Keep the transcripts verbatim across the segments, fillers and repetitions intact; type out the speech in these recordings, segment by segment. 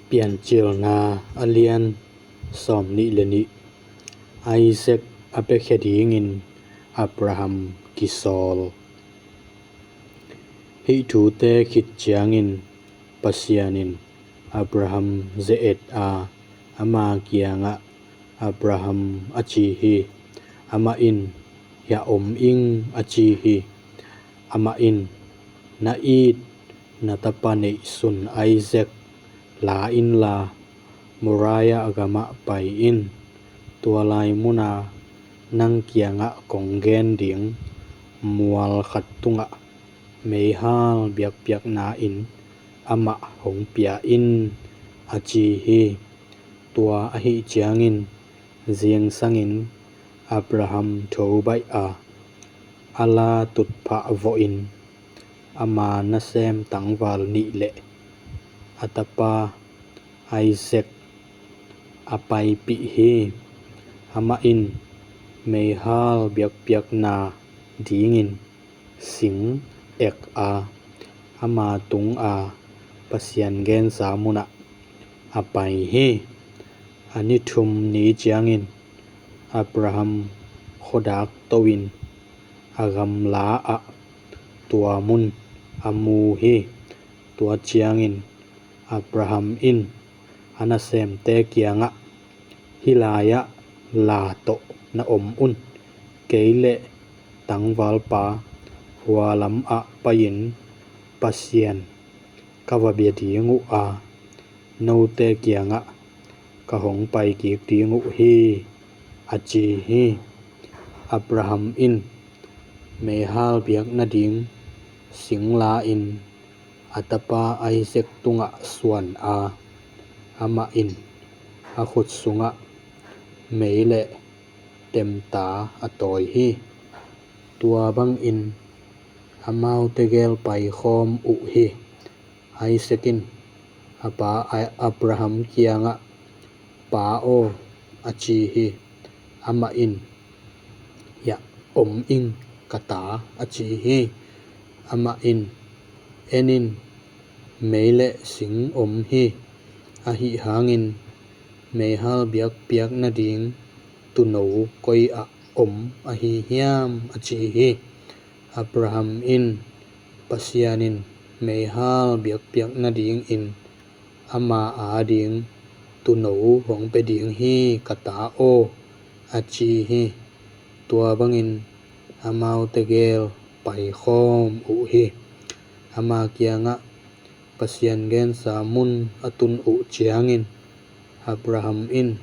Piancilna a lian sawm nih le nih. Isaac a piakhia dingin Abraham kisawl. Hih thute khit ciangin Pasian in Abraham ze-et a, ama kiangah, "Abraham," a ci hi. Amah in, "Hiah om ing," a ci hi. Amah in, "Na it, na tapa neihsun Isaac la inla, Moriah gamah pai in. Tua lai muna nang kiangah kong gen ding mual khat tungah meihal biakpiakna-in amah hong pia in," a ci hi. Tua ahih ciangin zingsangin Abraham tho baih a, a la tutphah vawhin ama nasem tangval nih le a tapa Isaac a paipih hi. Amah in meihal biakpiakna dingin sing ek a, ama tunga Pasian gensa munah a pai hi. A ni thum ni ciangin Abraham khuadak to-in a gamla ah tua mun a mu hi. Tua ciangin Abraham in a nasemte kiangah, "Hih lai-ah la tawh na om un. Kei le tangvalpa hua lamah pai-in Pasian ka va bia ding uh a, note kiangah ka hong pai kik ding uh hi," a ci hi. Abraham in meihal biak nading sing la-in a tapa Isaac tungah suan a, amah in a khut sungah mei le temta a tawi hi. Tua bangin amaute gel paikhawm uh hi. Isaac in a pa Abraham kiangah, "Pa aw," a ci hi. Amah in, "Hiah om ing, ka ta," a ci hi. Amah in, "En in, mei le sing om hi. Ahi hangin meihal biakpiak nading tuuno koi-ah om ahi hiam?" a ci hi. Abraham in Pasian in meihal biakpiak nadingin ama ading tuuno hong pia ding hi, ka ta aw, a ci hi. Tua bangin amaute gel paikhawm uh hi. Ama kiangah Pasian gensa mun a tun uh ciangin Abraham in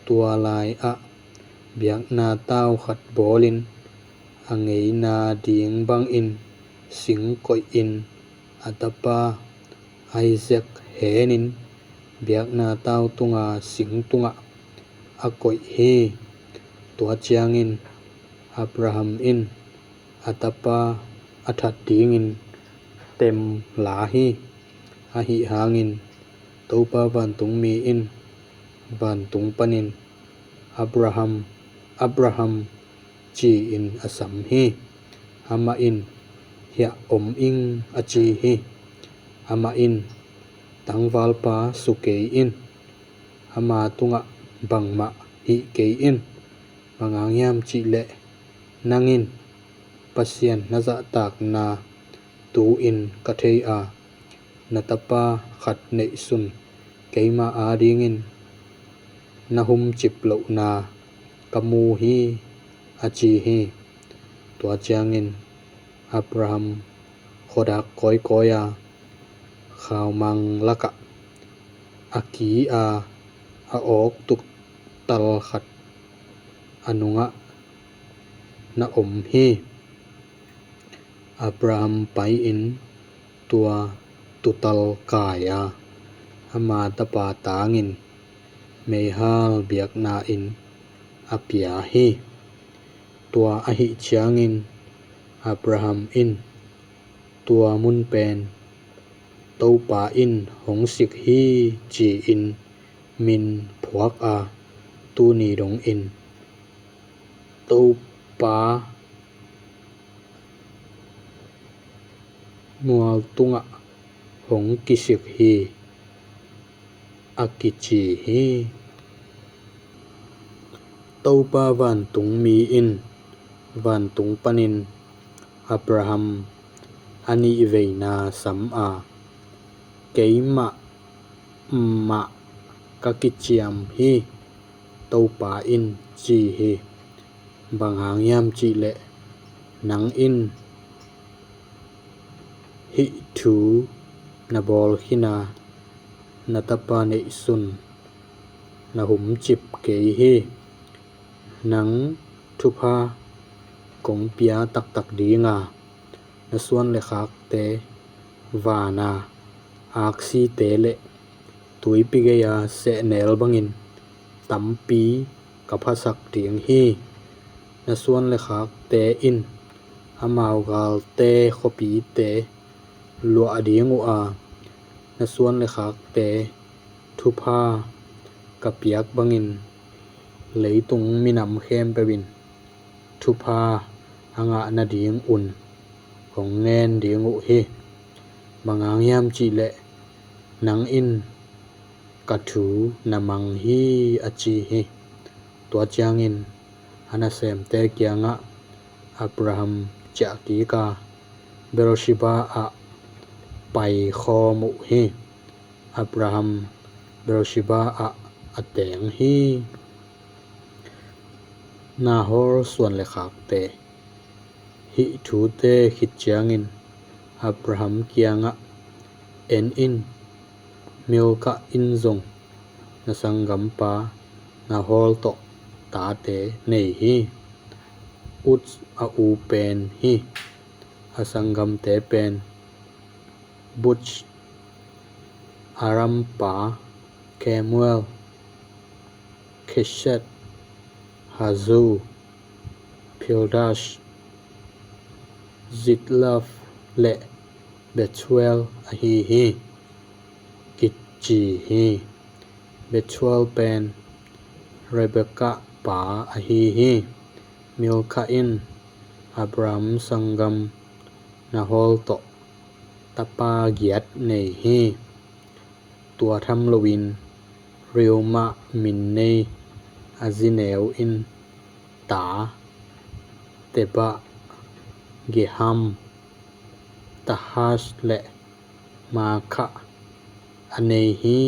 tua lai-ah biakna tau khat bawlin a ngeina ding bangin sing koihin a tapa Isaac henin biakna tau tunga sing tungah a koih hi. Tua ciangin Abraham in a tapa a that dingin tem la hi. Ahi hangin Topa vantungmi in vantung panin, "Abraham, Abraham," ci-in a sam hi. Amah in, "Hiah om ing," a ci hi. Amah in, "Tangvalpa su kei in. Ama tungah bangmah hih kei in. Bang hang hiam cihleh nang in Pasian na zahtakna tu-in ka thei a, na tapa khat neihsun keima adingin na humcip lohna ka mu hi," a ci hi. Tua ciangin Abraham khuadak kawikawi a, khaumang lakah a ki a, a awk tuk tal khat a nungah na om hi. Abraham pai-in tua tuutal kai a, ama tapa tangin meihal biakna-in a pia hi. Tua ahih ciangin Abraham in tua mun pen, "Topa in hong sik hi," ci-in min phuak a, tuni dongin Topa mual tungah hong kisik hi. a kici hi. Topa vantungmi in vantung panin Abraham a nihveina sam a, "Keimah mah ka kiciam hi," Topa in ci hi. Bang hang hiam cih leh nang in hih thu na bawl khin a, na tapa neihsun na humcip kei hi. Nang thupha kong pia taktak ding a, na suan le khakte van a aksite le tuipi gei a sehnel bangin tampi ka phasak ding hi. Na suan le khakte in amau galte khuapite luah ding uh a, na suan le khakte thupha ka piak bangin leitung minam khempeuh in thupha a ngah nadingun kong ngen ding uh hi. Bang hang hiam cih leh nang in ka thu na mang hi, a ci hi. Tua ciangin a nasemte kiangah Abraham ciah kik a, Beersheba ah paikhawm uh hi. Abraham Beersheba ah a teng hi. Nahor suan le khakte. Hih thute khit ciangin Abraham kiangah, "En in, Milkah in zong na sanggampa Nahor tawh tate nei hi. Uz a u pen hi. A sanggamte pen Buz, Aram pa, Kemuel, Kesed, Hazo, Pildash, Ziklag le Bethuel ahi hi," kici hi. Bethuel pen Rebekah pa ahi hi. Milkah in Abraham sanggam Nahor tawh tapa giat nei hi. Tua tham loin Reumah min nei a zi neu in ta Tebah, Gaham, Tahash le Maakah a nei hi.